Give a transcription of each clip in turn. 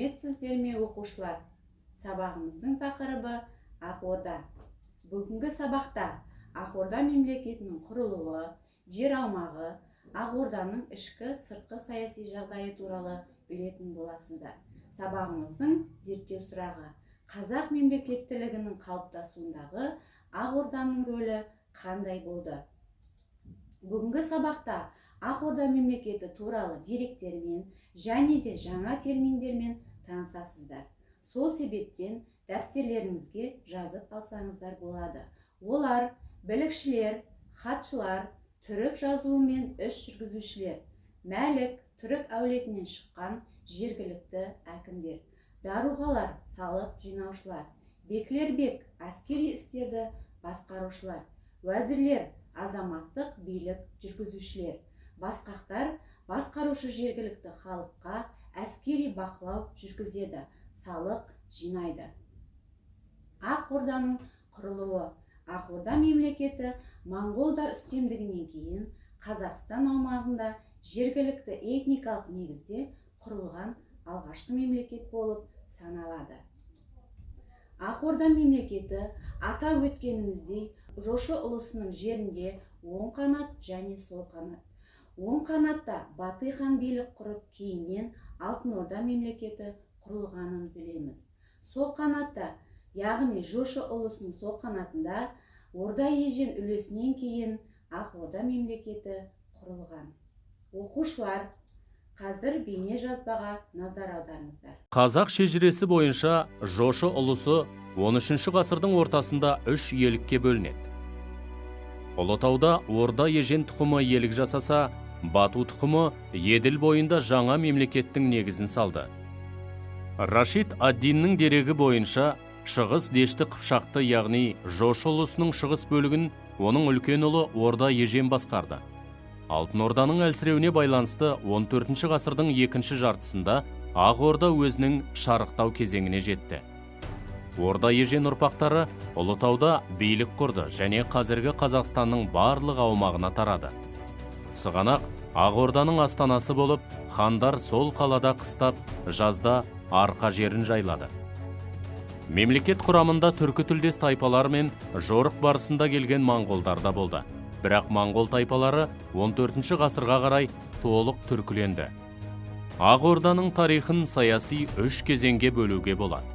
Сәлеметсіздер ме, оқушылар! Сабағымыздың тақырыбы – Ақ Орда. Бүгінгі сабақта Ақ Орда мемлекетінің құрылуы, жер аумағы, Ақ Орданың ішкі, сыртқы саяси жағдайы туралы білетін боласыздар. Сабағымыздың зерттеу сұрағы: қазақ мемлекеттілігінің қалыптасуындағы Ақ Орданың рөлі қандай болды? Бүгінгі сабақта Ақ Орда мемлекеті туралы деректермен және де жаңа терминдермен танысасыздар. Сол себептен дәптерлеріңізге жазып алсаңыздар болады. Олар: білікшілер, хатшылар, түрік жазуымен іс жүргізушілер, мәлік, түрік әулетінен шыққан жергілікті әкімдер, даруғалар, салық жинаушылар, беклербек, әскери істерді басқарушылар, уәзірлер, азаматтық билік жүргізушілер, басқақтар, басқарушы, жергілікті халыққа әскери бақылау жүргізеді, салық жинайды. Ақ Орданың құрылуы. Ақ Орда мемлекеті моңғолдар үстемдігінен кейін Қазақстан аумағында жергілікті этникалық негізде құрылған алғашқы мемлекет болып саналады. Ақ Орда мемлекеті, атап өткеніміздей, Жошы ұлысының жерінде оң қанат және сол қанат. Оң қанатта Батый хан билік құрып, кейіннен Алтын Орда мемлекеті құрылғанын білеміз. Сол қанатта, яғни Жошы ұлысының сол қанатында Орда Ежен үлесінен кейін Ақ Орда мемлекеті құрылған. Оқушылар, қазір бейне жазбаға назар аударыңыздар. Қазақ шежіресі бойынша Жошы ұлысы 13 ғасырдың ортасында үш иелікке бөлінеді. Ұлытауда Орда Ежен тұқымы иелік жасаса, Бату тұқымы Еділ бойында жаңа мемлекеттің негізін салды. Рашид ад-Диннің дерегі бойынша, шығыс Дешті Қыпшақты, яғни Жошы ұлысының шығыс бөлігін оның үлкен ұлы Орда Ежен басқарды. Алтын Орданың әлсіреуіне байланысты 14 ғасырдың екінші жартысында Ақ Орда өзінің шарықтау кезеңіне жетті. Орда Ежен ұрпақтары Ұлытауда билік құрды және қазіргі Қазақстанның барлық аумағына тарады. Сығанақ Ақ Орданың астанасы болып, хандар сол қалада қыстап, жазда арқа жерін жайлады. Мемлекет құрамында түркі тілдес тайпалар мен жорық барысында келген моңғолдар да болды. Бірақ моңғол тайпалары 14 ғасырға қарай толық түркіленді. Ақ Орданың тарихын саяси үш кезеңге бөлуге болады.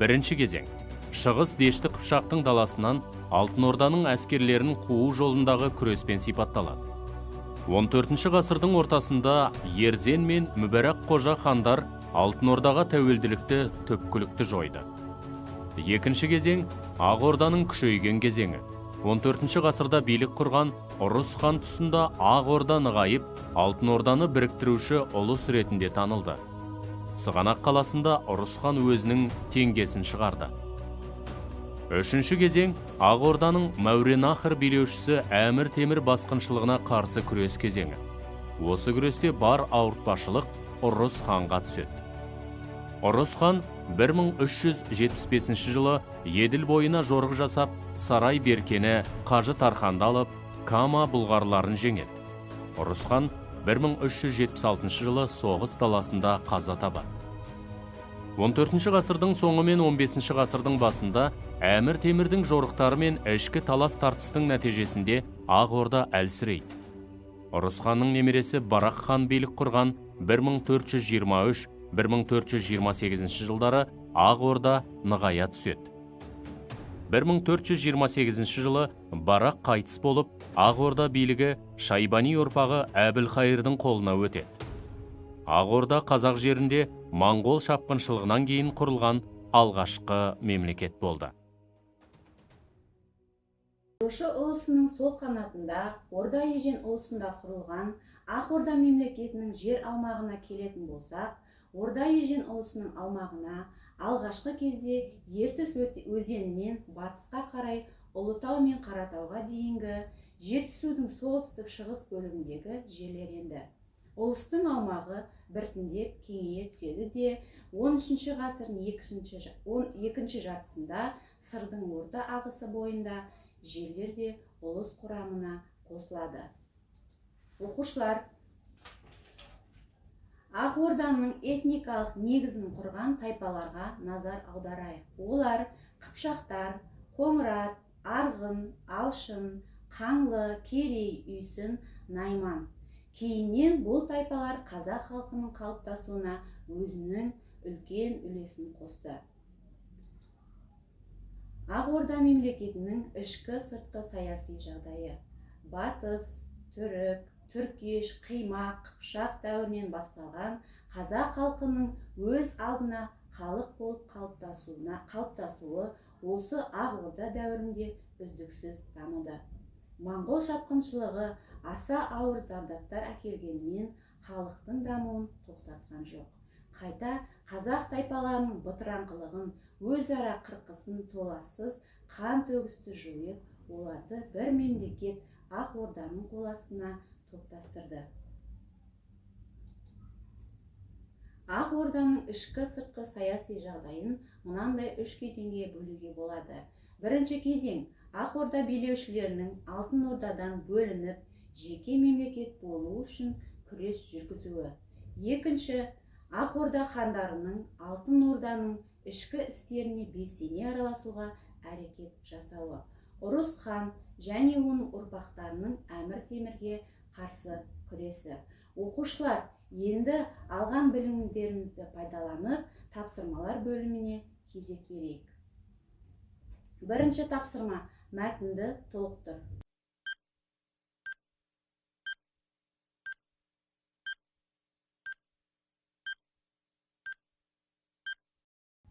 Бірінші кезең – шығыс Дешті Қыпшақтың даласынан Алтын Орданың әскерлерін қуу жолындағы күреспен сипатталады. 14 ғасырдың ортасында Ерзен мен Мүбәрак Қожа хандар Алтын Ордаға тәуелділікті түпкілікті жойды. Екінші кезең – Ақ Орданың күшейген кезеңі. 14 ғасырда билік құрған Ұрыс хан тұсында Ақ Орда нығайып, Алтын Орданы біріктіруші ұлыс ретінде танылды. Сығанақ қаласында Ұрыс хан өзінің теңгесін шығарды. Үшінші кезең – Ақ Орданың Мәуереннахр билеушісі Әмір Темір басқыншылығына қарсы күрес кезеңі. Осы күресте бар ауыртпашылық Ұрыс ханға түседі. Ұрыс хан 1375 жылы Еділ бойына жорық жасап, Сарай Беркені, Қажы Тарханды алып, Кама бұлғарларын жеңеді. Ұрыс хан 1376 жылы соғыс даласында қаза табады. 14 ғасырдың соңы мен 15 ғасырдың басында Әмір Темірдің жорықтары мен ішкі талас тартыстың нәтижесінде Ақ Орда әлсірейді. Ұрыс ханның немересі Барақ хан билік құрған 1423-1428 жылдары Ақ Орда нығая түседі. 1428 жылы Барақ қайтыс болып, Ақ Орда билігі Шайбани ұрпағы Әбілхайырдың қолына өтеді. Ақ Орда қазақ жерінде моңғол шапқыншылығынан кейін құрылған алғашқы мемлекет болды. Жошы ұлысының сол қанатында, Орда Ежен ұлысында құрылған Ақ Орда мемлекетінің жер аумағына келетін болсақ, Орда Ежен ұлысының аумағына алғашқы кезде Ертіс өзенінен батысқа қарай Ұлытау мен Қаратауға дейінгі Жетісудың солтүстік шығыс бөлігіндегі жерлер енді. Ұлыстың аумағы біртіндеп кеңейе түседі де, 13 ғасырдың екінші жартысында Сырдың орта ағысы бойында жерлер де ұлыс құрамына қосылады. Оқушылар, Ақ Орданың этникалық негізін құрған тайпаларға назар аударайық. Олар қыпшақтар, қоңырат, арғын, алшын, қаңлы, керей, үйсін, найман. Кейіннен бұл тайпалар қазақ халқының қалыптасуына өзінің үлкен үлесін қосты. Ақ Орда мемлекетінің ішкі сыртқы саяси жағдайы. Батыс, түрік, түркеш, қимақ, қыпшақ дәуірінен басталған қазақ халқының өз алдына халық болып қалыптасуы осы Ақ Орда дәуірінде үздіксіз дамыды. Моңғол шапқыншылығы аса ауыр зардаптар әкелгенімен халықтың дамуын тоқтатқан жоқ. Қайта қазақ тайпаларының бытыраңқылығын, өзара қырқысын толассыз қан төгісті жойып, оларды бір мемлекет Ақ Орданың қол астына топтастырды. Ақ Орданың ішкі сыртқы саяси жағдайын мынандай үш кезеңге бөлуге болады. Бірінші кезең Ақ Орда билеушілерінің Алтын Ордадан бөлініп, жеке мемлекет болу үшін күрес жүргізуі. Екінші, Ақ Орда хандарының Алтын Орданың ішкі істеріне белсене араласуға әрекет жасауы. Ұрыс хан және оның ұрпақтарының Әмір Темірге қарсы күресі. Оқушылар, енді алған білімдерімізді пайдаланып, тапсырмалар бөліміне кезек берейік. Бірінші тапсырма мәтінді толықтыр.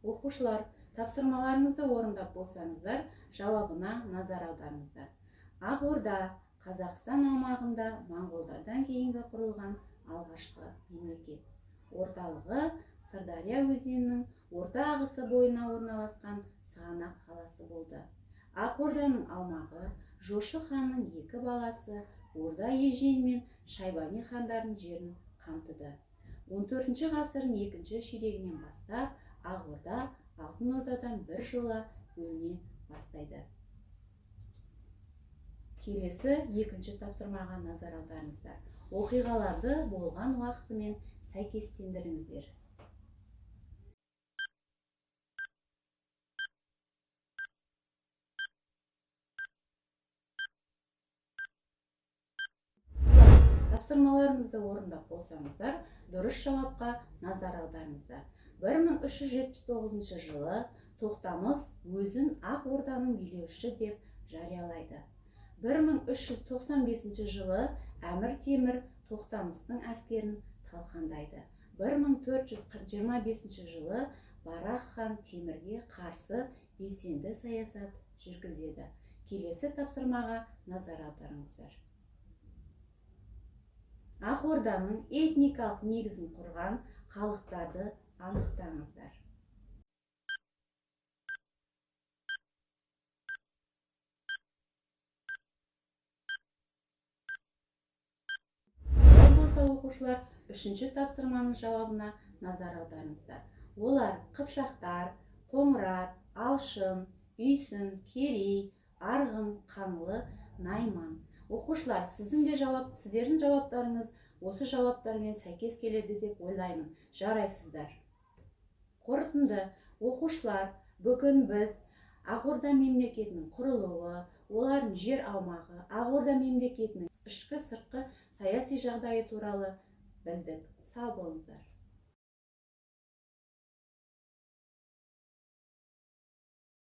Оқушылар, тапсырмаларыңызды орындап болсаңыздар, жауабына назар аударыңыздар. Ақ Орда Қазақстан аумағында моңғолдардан кейінгі құрылған алғашқы мемлекет. Орталығы Сырдария өзенінің орта ағысы бойына орналасқан Сығанақ қаласы болды. Ақ Орданың аумағы Жошы ханның екі баласы Орда Ежен мен Шайбани хандардың жерін қамтыды. 14 ғасырдың екінші ширегінен бастап Ақ Орда Алтын Ордадан бір жола бөліне бастайды. Келесі екінші тапсырмаға назар аударыңыздар. Оқиғаларды болған уақытымен сәйкестендіріңіздер. Тапсырмаларыңызды орындап болсаңыздар, дұрыс жауапқа назар аударыңыздар. 1379 жылы Тоқтамыс өзін Ақ Орданың билеушісі деп жариялайды. 1395 жылы Әмір Темір Тоқтамыстың әскерін талқандайды. 1425 жылы Барақ хан Темірге қарсы белсенді саясат жүргізеді. Келесі тапсырмаға назар аударыңыздар. Ақ Орданың этникалық негізін құрған халықтарды анықтаңыздар. Болса, оқушылар, үшінші тапсырманың жауабына назар аударыңыздар. Олар қыпшақтар, қоңырат, алшын, үйсін, керей, арғын, қаңлы, найман. Оқушылар, сіздердің жауаптарыңыз осы жауаптармен сәйкес келеді деп ойлаймын. Жарайсыздар. Қорытынды. Оқушылар, бүгін біз Ақ Орда мемлекетінің құрылуы, олардың жер аумағы, Ақ Орда мемлекетінің ішкі сыртқы саяси жағдайы туралы білдік. Сау болыңыздар.